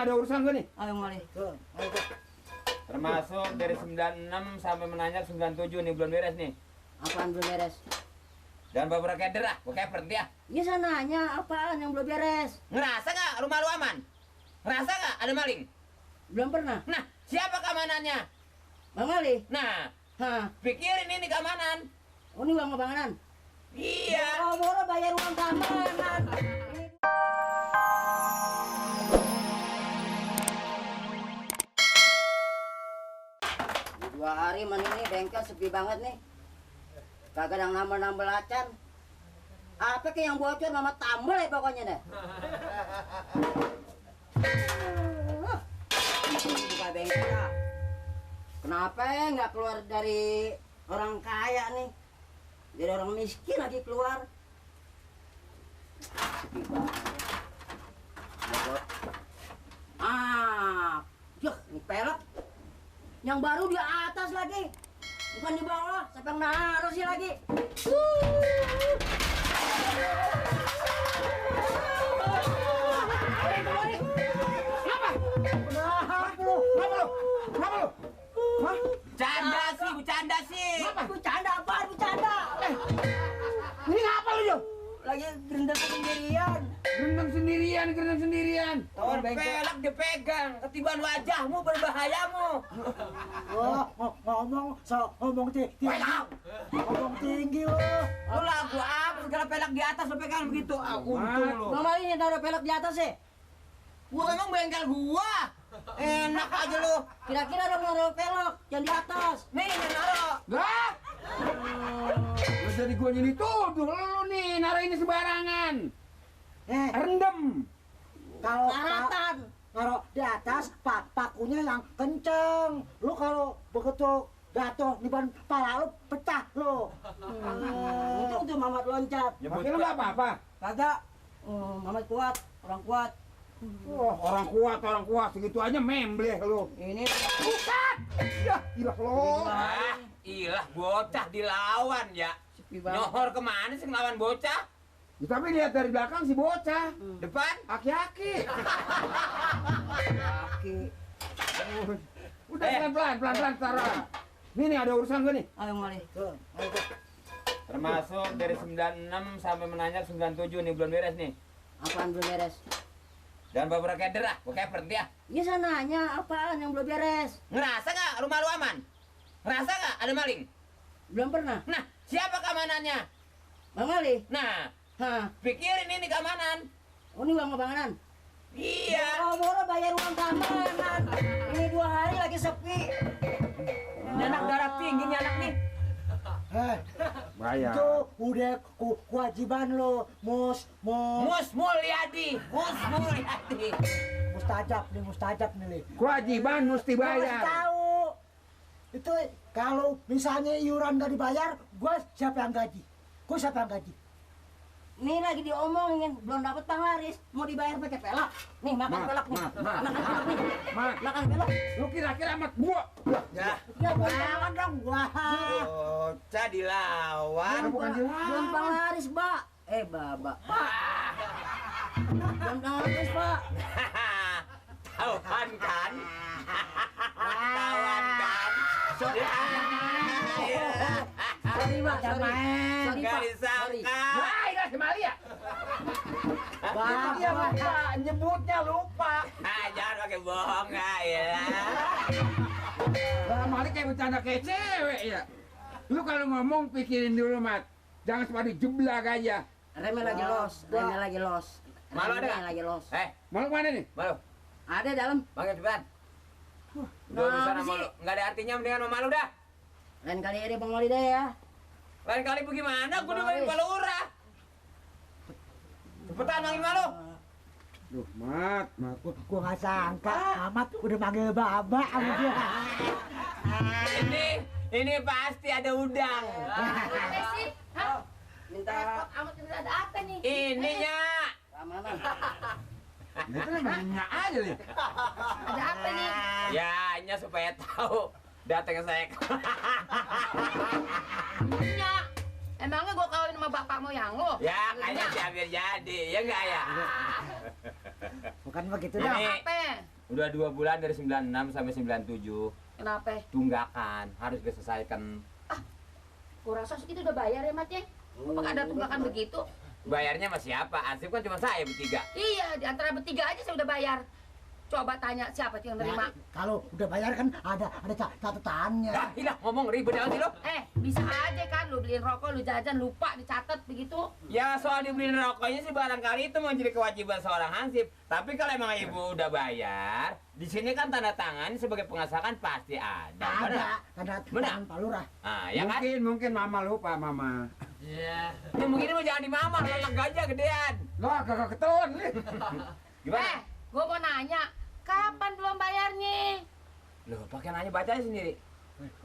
ada urusan gue nih. Ayo mulai. Tuh, ayo tuh. Termasuk dari 96 sampai menanjak 97 nih belum beres nih. Apaan belum beres? Dan beberapa keder lah, gue kepert ya. Ya sananya apaan yang belum beres? Ngerasa nggak rumah lu aman? Ngerasa nggak ada maling? Belum pernah. Nah, siapa keamanannya? Bang Ali. Nah, Hah. pikirin ini keamanan. Oh, ini uang bangunan. Iya. Boro-boro bayar uang keamanan. Di 2 hari man ini bengkel sepi banget nih. Kagak ada yang nambah-nambah lacan. Apa ke yang bocor mama tambal ya pokoknya deh. Buka bengkel lah. Kenapa ya nggak keluar dari orang kaya nih? Dari orang miskin lagi keluar. Sepi banget. Yuk, ini pelek. Yang baru di atas lagi. Bukan di bawah, siapa yang naruh sih lagi? Bercanda sih. Bercanda apaan, bercanda? Ini ngapa lu, Jo? Lagi gerendeng sendirian. Gerendeng sendirian. Tawar bengkel. Pelek dipegang, ketiban wajahmu berbahayamu. Oh, ngomong tinggi. Ngomong tinggi lo. Lu lagu apa segala pelek di atas lu pegang begitu? Untung lu. Mama ini taruh pelek di atas sih. Gua emang bengkel gua. Enak aja lu. Kira-kira ada naruh pelek yang di atas. Nih, naro. Gak. Lu jadi gua jadi tuduh lu nih naruh ini sembarangan. Rendem. Kalau Karatan. naruh di atas pakunya yang kenceng. Lu kalau begitu jatuh di ban kepala lu pecah lu. Untung tuh Mamat loncat. Pakai lu nggak apa-apa. Kagak. Mamat kuat, orang kuat. Wah, orang kuat segitu aja membleh lu. Ini Bukan. Ya, ilah lo. Ilah bocah dilawan ya. sepi banget. Nyohor kemana sih ngelawan bocah? Ya, tapi lihat dari belakang si bocah. Depan? Aki-aki. Kaki. Udah pelan-pelan Tara. Ini nih ada urusan gue nih. Ayo mulai. Tuh, ayo tuh. Termasuk dari 96 sampai menanjak 97 nih belum beres nih. Apaan belum beres? Dan beberapa keder lah, gue kepert ya. Ya sananya apaan yang belum beres? Ngerasa nggak rumah lu aman? Ngerasa nggak ada maling? Belum pernah. Nah, siapa keamanannya? Bang Ali. Nah, Hah. pikirin ini keamanan. Oh, ini uang bangunan. Iya. Boro-boro bayar uang keamanan. Ini 2 hari lagi sepi. Ini anak darah tinggi nih anak nih. Bayar. Itu udah kewajiban lo, Mus Mulyadi. mustajab nih. Kewajiban mesti Gua kasih bayar. tahu. Itu kalau misalnya iuran nggak dibayar, gua siapa yang gaji? Ini lagi diomongin, belum dapat penglaris. Mau dibayar pakai pelak. Nih, makan Mat, pelak nih. mat. Makan pelak nih. Mat, Makan pelak. lu kira-kira amat gua. Ya, Ya, jangan dong, gua. bocah dilawan. bukan dilawan. Belum penglaris, Mbak. Baba. Belum penglaris, Pak. Tawan kan? Tawan kan? Sorry, Mbak. Sorry, Gak Pak. disangka. Wah, ini si Maria. Bapak. Dia lupa, nyebutnya lupa. Jangan pakai bohong nggak ya? Bang Mali kayak bercanda kayak cewek ya. Lu kalau ngomong pikirin dulu, Mat. Jangan sepadu jeblak aja. Remnya lagi los. Malu ada Remnya nggak? lagi los. Mau kemana nih? Malu. Ada dalam. Panggil depan. Udah urusan sama lu. Nggak ada artinya mendingan sama malu dah. Lain kali ada Bang Wali deh ya. Lain kali bagaimana? Gue dengerin Pak Lurah. Cepetan manggil malu. Duh, Mat. Gua nggak sangka amat udah manggil Baba sama dia. Ini pasti ada udang. Ada sih? Hah? Minta Amat ada apa nih? Ininya. keamanan. Itu namanya aja nih. Ada apa nih? Ya, nya supaya tahu datang saya. Punya. Emangnya gua kawin sama bapak moyang lo? Ya, kayaknya diambil jadi. Ya enggak ya? Bukan begitu Ini- dah. Apa? Udah 2 bulan dari 96 sampai 97. Kenapa? Tunggakan harus diselesaikan. Kurang sos itu udah bayar ya, Mat ya? Apa ada tunggakan begitu? Bayarnya sama siapa? Ansip kan cuma saya bertiga. Iya, di antara bertiga aja saya udah bayar. Coba tanya siapa yang nerima. Nah, kalau udah bayar kan ada catatannya. Dah, hilang ngomong ribet aja sih lo. Bisa aja kan lu beliin rokok, lu jajan lupa dicatat begitu. Ya soal dibeliin rokoknya sih barangkali itu menjadi kewajiban seorang hansip. Tapi kalau emang ibu udah bayar, di sini kan tanda tangan sebagai pengasahan pasti ada. Ada tanda Benar. tangan Pak Lurah. Ah, ya kan? Mungkin mama lupa mama. Iya. Ya mungkin mah jangan dimamar, lelang gajah gedean. Lah kagak keton nih. Gimana? Gua mau nanya, kapan belum bayarnya? Loh, pakai nanya baca aja sendiri.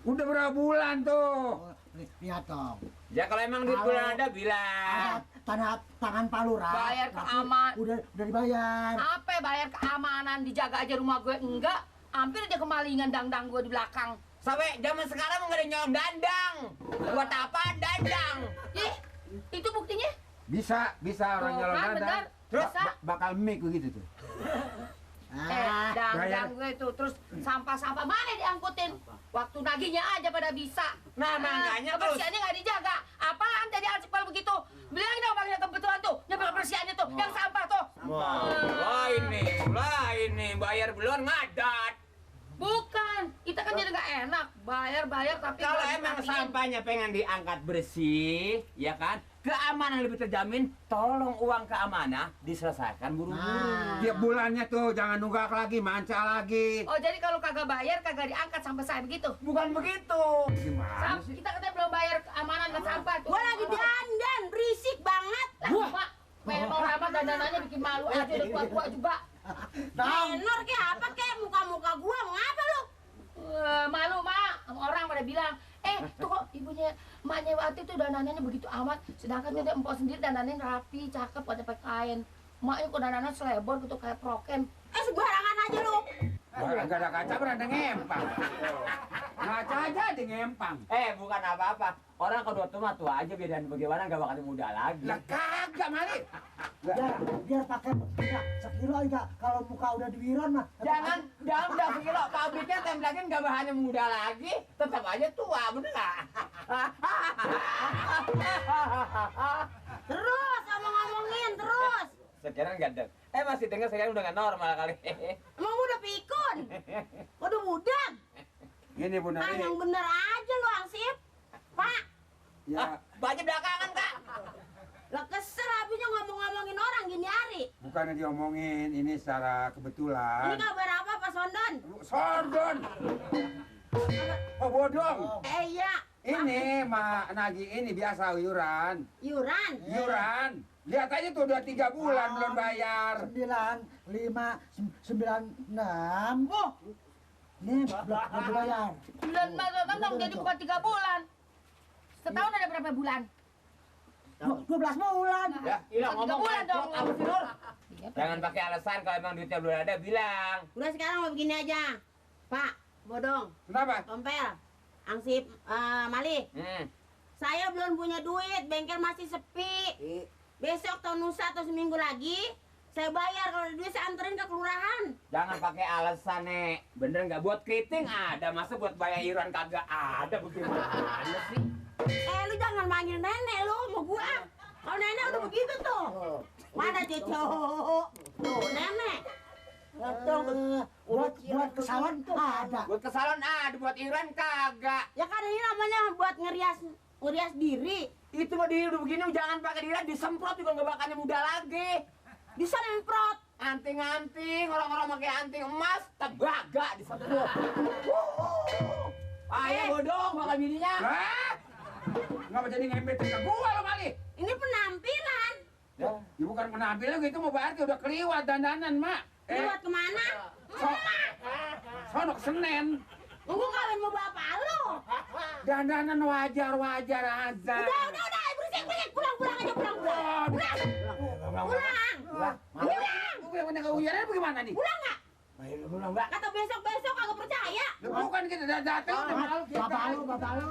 Udah berapa bulan tuh? Oh, lihat dong. Ya kalau emang duit Kalau- bulan ada bilang. Ada tanda tangan Pak Lurah. Bayar ke tapi aman. Udah dibayar. Apa bayar keamanan dijaga aja rumah gue enggak? Hampir aja kemalingan dangdang gue di belakang. Sampai zaman sekarang nggak ada nyolong dandang. Buat apa dandang? Ih, itu buktinya? Bisa orang Tuh, nyolong kan, dada. bener. Terus Bisa. bakal mic begitu tuh. Dangdang bayar. gue itu terus sampah-sampah mana diangkutin? Waktu nagihnya aja pada bisa. Nah, makanya kalau- kebersihannya nggak dijaga. Apaan tadi Alcipal begitu? Bilangin dong bang kebetulan tuh, nyampe kebersihannya tuh, yang sampah tuh. Wah ini, bayar belum ngadat. Bukan, kita kan jadi nggak enak bayar tapi Kalau nggak emang diperhatiin. sampahnya pengen diangkat bersih, ya kan? Keamanan lebih terjamin, tolong uang keamanan diselesaikan buru-buru. Nah. Tiap bulannya tuh jangan nunggak lagi, manca lagi. Oh jadi kalau kagak bayar kagak diangkat sampai saya begitu. Bukan begitu. Gimana sih? Kita katanya belum bayar keamanan dan sampah tuh. Gua lagi dandan, berisik banget. Lah, Mak, memang amat dandanannya bikin malu aja udah tua-tua juga. Tenor kayak apa kayak muka-muka gua, mau ngapa lu? Malu mak, orang pada bilang, tuh kok ibunya emaknya Wati tuh dandanannya begitu amat, sedangkan dia empok sendiri dandanannya rapi, cakep, pada pakai kain. Emaknya kok dandanannya selebor gitu kayak prokem. Sembarangan aja lu. Enggak ada kaca beranda ngempang. Ngaca aja di ngempang. Bukan apa-apa. Orang kedua tua aja bedaan bagaimana nggak bakal muda lagi. Lah kagak mali. Biar pakai sekilo aja. Kalau muka udah diwiron mah. Jangan udah sekilo, pabriknya templakin nggak bahannya muda lagi, tetap aja tua, bener nggak? Terus ngomong-ngomongin terus. Sekarang nggak ada. Masih dengar sekarang udah nggak normal kali. Emang udah pikun? Udah budak? Ini bunda Ah, ini. yang bener aja lu Ansip. Pak, Ya, Baju belakangan kak. lah kesel habisnya ngomong-ngomongin orang gini hari. bukannya diomongin, ini secara Ini kebetulan. kabar apa Pak Sondon? Sordon. Oh bodong. Iya, Ini mak nagih ini biasa iuran. iuran. Iuran. Lihat aja tuh udah 3 bulan belum bayar. 9, 5, 9, 6. Oh, Ini belum dibayar. Bulan Maret dong jadi bukan 3 bulan. Setahun ada berapa bulan? 12 bulan. Ya, hilang Tiga ngomong bulan dong. apa sih Nur? Jangan pakai alasan kalau emang duitnya belum ada, bilang. udah sekarang mau begini aja. Pak, bodong, Kenapa? tompel, Ansip, Mali. Saya belum punya duit, bengkel masih sepi. Besok atau lusa atau seminggu lagi, saya bayar. Kalau ada duit saya anterin ke kelurahan. Jangan pakai alasan, Nek. Bener nggak? Buat keriting ada, masa buat bayar iuran kagak ada, bagaimana sih? Lu jangan manggil nenek lu sama gua. Kalau nenek udah begitu tuh. Mana cucu? Tuh, nenek. Buat kesalahan ada. Buat kesalahan ada, buat iuran kagak. Ya kan ini namanya buat ngerias diri. Itu mah diri udah begini, jangan pakai diri, disemprot juga nggak bakalnya muda lagi. Disemprot. Anting-anting, orang-orang pakai anting emas, tebaga disemprot. Ayah bodong, makan bininya. Hah? Ngapa jadi ngembetin ke gua lo Mali? Ini penampilan. Ya bukan penampilan gitu mau berarti udah keliwat dandanan mak. Buat kemana? Sono ke Senen. Tunggu kawin mau bapak lu. Dandanan wajar aja. Udah, berisik. Pulang aja, pulang. Pulang. Pulang ke uyaran bagaimana nih? Pulang nggak? Belum mbak. Kata besok kagak percaya. Bukan kita datang udah Bapak lu.